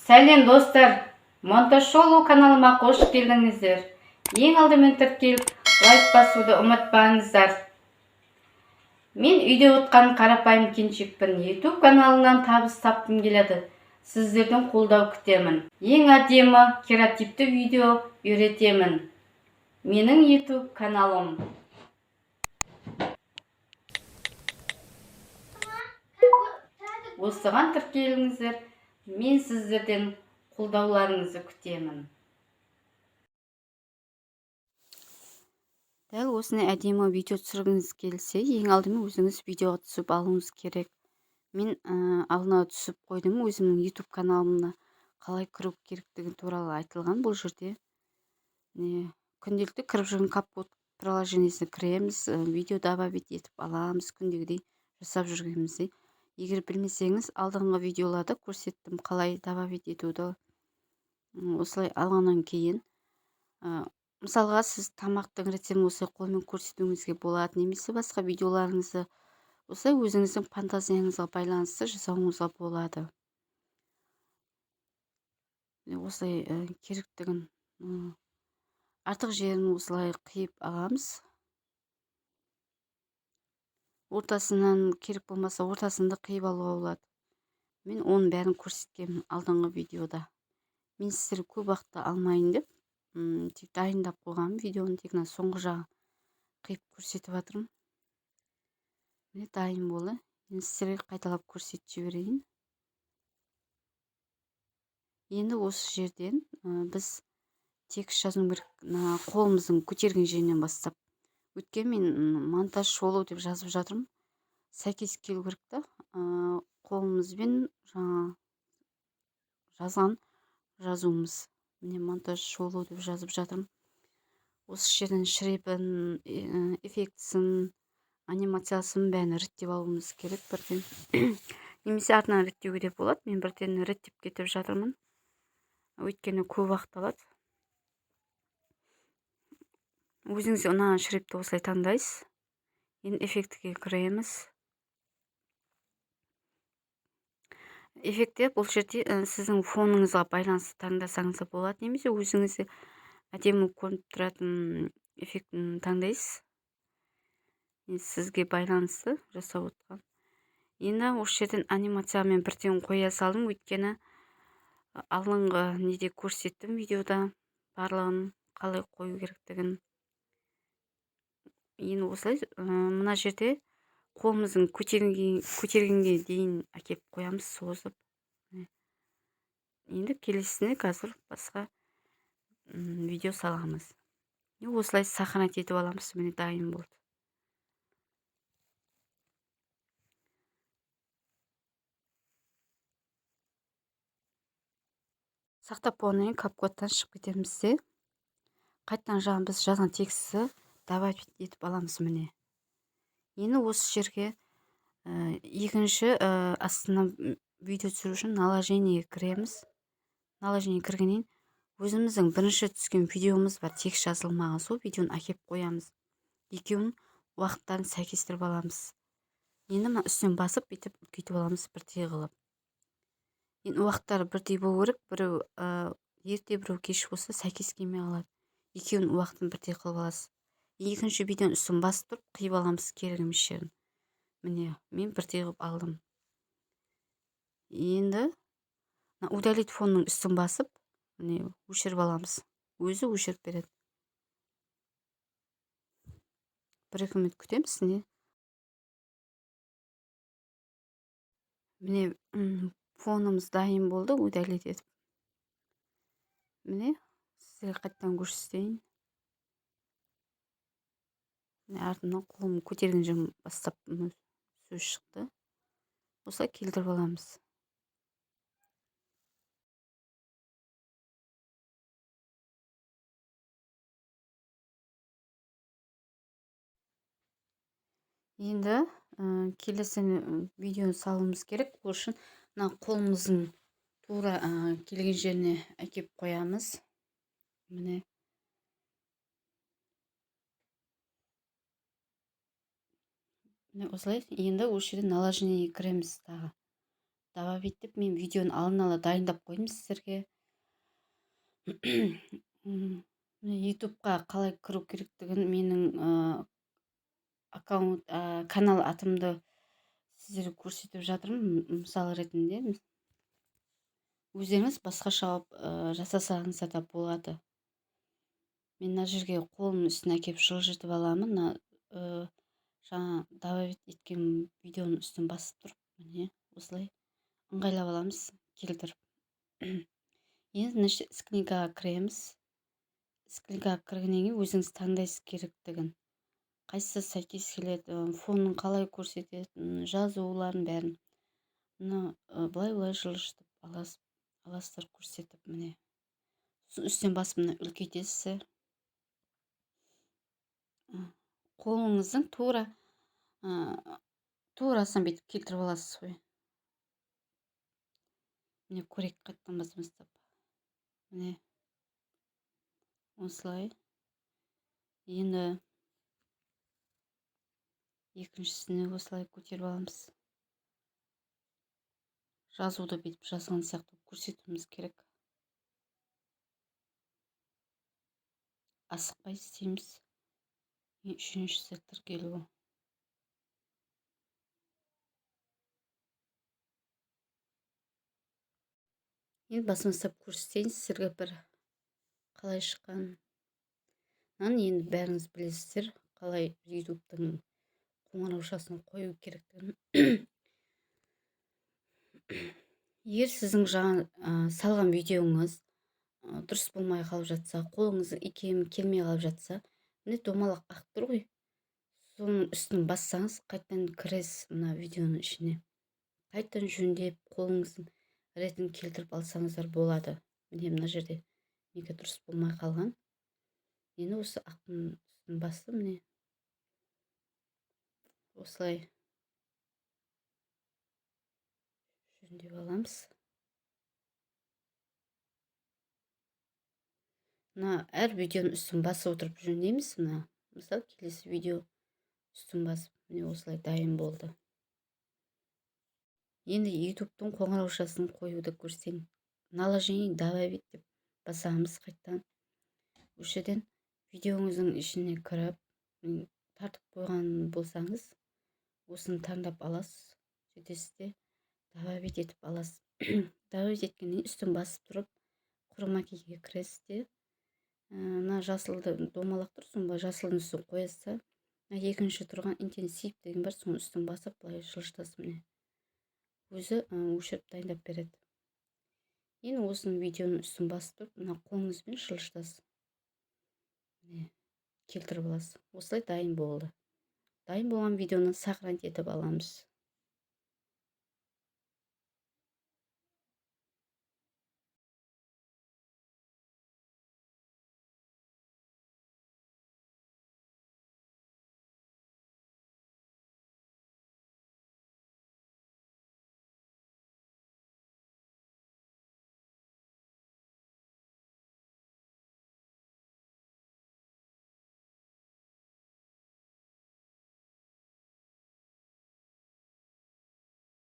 Сәлем, достар! Монтаж шолу каналыма қош келдіңіздер. Ең алдымен тіркеліп, лайк басуды ұмытпаңыздар. Мен үйде отқан қарапайым келіншекпін. YouTube каналынан табыс тапқым келеді. Сіздердің қолдау күтемін. Ең әдемі креативті видео үйретемін. Менің YouTube каналым. Осыған тіркеліңіздер. Мен сіздерден қолдауларыңызды күтемін. Дәл осындай әдемі видео түсіргіңіз келсе, ең алдымен өзіңіз видеоға түсіп алуыңыз керек. Мен алдына түсіп қойдым, өзімнің YouTube каналымда қалай кіру керектігі туралы айтылған. Бұл жерде күнделікті кіріп жүрген CapCut приложениесіне кіреміз, видео добавить етіп аламыз, күндегідей жасап жүргеніміздей. Егер білмесеңіз, алдыңғы видеоларда көрсеттім қалай добавить етуді. Осылай алғаннан кейін, мысалға, сіз тамақтың рецептін осылай қолмен көрсетуіңізге болады немесе басқа видеоларыңызды осылай өзіңіздің фантазияңызға байланысты жасауыңызға болады. Осылай керектігін, артық жерін осылай қиып аламыз. Ортасынан керек болмаса, ортасын да қиып алуға болады. Мен оның бәрін көрсеткенмін алдыңғы видеода. Мен сіздерге көп уақытты алмайын деп тек дайындап қойғанмын видеоны, тек мына соңғы жағын қиып көрсетіп жатырмын. Міне, дайын болды. Енді сіздерге қайталап көрсетіп жіберейін. Енді осы жерден біз текст жазуым керек, мына қолымыздың көтерген жерінен бастап. Өйткені мен монтаж шолу деп жазып жатырмын, сәйкес келу керек та қолымызбен жаңа жазған жазуымыз. Міне, монтаж шолу деп жазып жатырмын. Осы жерден шрифтін, эффектісін, анимациясын, бәрін реттеп алуымыз керек бірден немесе артынан реттеуге де болады. Мен бірден реттеп кетіп жатырмын, өйткені көп уақыт алады. Өзіңізге ұнаған шрифтті осылай таңдайсыз. Енді эффектіге кіреміз. Эффекте бұл жерде сіздің фоныңызға байланысты таңдасаңыз да болады немесе өзіңізге әдемі көрініп тұратын эффектін таңдайсыз. Сізге байланысты жасап отқан. Енді осы жерден анимациямен бірден қоя салдым, өйткені алдыңғы неде көрсеттім, видеода барлығын қалай қою керектігін. Енді осылай мына жерде қолымыздың көтергенге дейін әкеліп қоямыз созып. Енді келесіне қазір басқа видео саламыз. Осылай сохранить етіп аламыз. Міне, дайын болды. Сақтап болғаннан кейін CapCut-тан шығып кетеміз де, қайтадан жаңа біз жазған текстті добавить етіп аламыз. Міне, енді осы жерге екінші астына видео түсіру үшін наложениеге кіреміз. Наложение кіргеннен өзіміздің бірінші түскен видеомыз бар, текст жазылмаған, сол видеоны әкеліп қоямыз. Екеуінің уақыттарын сәйкестіріп аламыз. Енді мына үстінен басып, бүйтіп үлкейтіп аламыз бірдей қылып. Енді уақыттары бірдей болу керек. Біреу ерте, біреу кеш болса, сәйкес келмей қалады. Екеуінің уақытын бірдей қылып аласыз. Екінші видеоның үстін басып тұрып, қиып аламыз керек емес жерін. Міне, мен бірдей қылып алдым. Енді удалить фонның үстін басып, міне, өшіріп аламыз. Өзі өшіріп береді. 1-2 минут күтеміз. Не, міне, фонымыз дайын болды удалить етіп. Міне, сіздерге қайтадан көрсетейін. Артынан қолым көтерген жерім бастап сөз шықты. Осылай келтіріп аламыз. Енді келесі видеоны салуымыз керек. Ол үшін мына қолымыздың тура келген жеріне әкеліп қоямыз. Міне. Міне, осылай. Енді осы жерде наложениеге кіреміз тағы. Добавить деп мен видеоны алдын ала дайындап қойдым сіздерге. Ютубқа қалай кіру керектігін, менің аккаунт, канал атымды сіздерге көрсетіп жатырмын мысал ретінде. Өздеріңіз басқаша жасасаңыздар да болады. Мен мына жерге қолымның үстіне әкеліп жылжытып аламын. Мына жаңа добавить еткен видеоның үстін басып тұрып, міне осылай ыңғайлап аламыз, келтіріп. Енді мына склейкаға кіреміз. Склейкаға кіргеннен кейін өзіңіз таңдайсыз керектігін, қайсысы сәйкес келеді, фонын қалай көрсететінін, жазуларын бәрін. Мына былай-былай жылжытып аласыздар, көрсетіп, міне. Сосын үстінен басып мына үлкейтесіз. Қолыңыздың турасын бүйтіп келтіріп аласыз ғой. Міне, көрейік қайтадан бастап. Міне, осылай. Енді екіншісіне осылай көтеріп аламыз. Жазуды бүйтіп жазған сияқты көрсетуіміз керек. Асықпай істейміз. Үшіншісі тіркелу. Енді басын ұстап көрсетейін сіздерге бір қалай шыққанын. Мынаны енді бәріңіз білесіздер, қалай ютубтың қоңыраушасын қою керектігін. Егер сіздің жаңа салған видеоңыз дұрыс болмай қалып жатса, қолыңыздың икемі келмей қалып жатса, міне домалақ ақ тұр ғой, соның үстін бассаңыз қайтадан кіресіз мына видеоның ішіне. Қайтадан жөндеп қолыңыздың ретін келтіріп алсаңыздар болады. Міне мына жерде неге дұрыс болмай қалған. Енді осы ақтың үстін бастым, міне осылай жөндеп аламыз. Мына әр видеоның үстін басып отырып жөндейміз. Мына мысалы келесі видео үстін басып, міне осылай дайын болды. Енді ютубтың қоңыраушасын қоюды көрсетейін. Наложение добавить деп басамыз қайтадан. Осы жерден видеоңыздың ішіне кіріп, тартып қойған болсаңыз, осыны таңдап аласыз. Сөйтесіз де добавить етіп аласыз. Добавить еткеннен үстін басып тұрып, хромакиге кіресіз де, мына жасылды домалақ тұр, соны былай жасылдың үстін қоясыз да, мына екінші тұрған интенсив деген бар, соның үстін басып былай жылжытасыз, міне. Өзі өшіріп дайындап береді. Енді осының видеоның үстін басып тұрып, мына қолыңызбен жылжытасыз. Міне, келтіріп аласыз. Осылай дайын болды. Дайын болған видеоны сохранить етіп аламыз.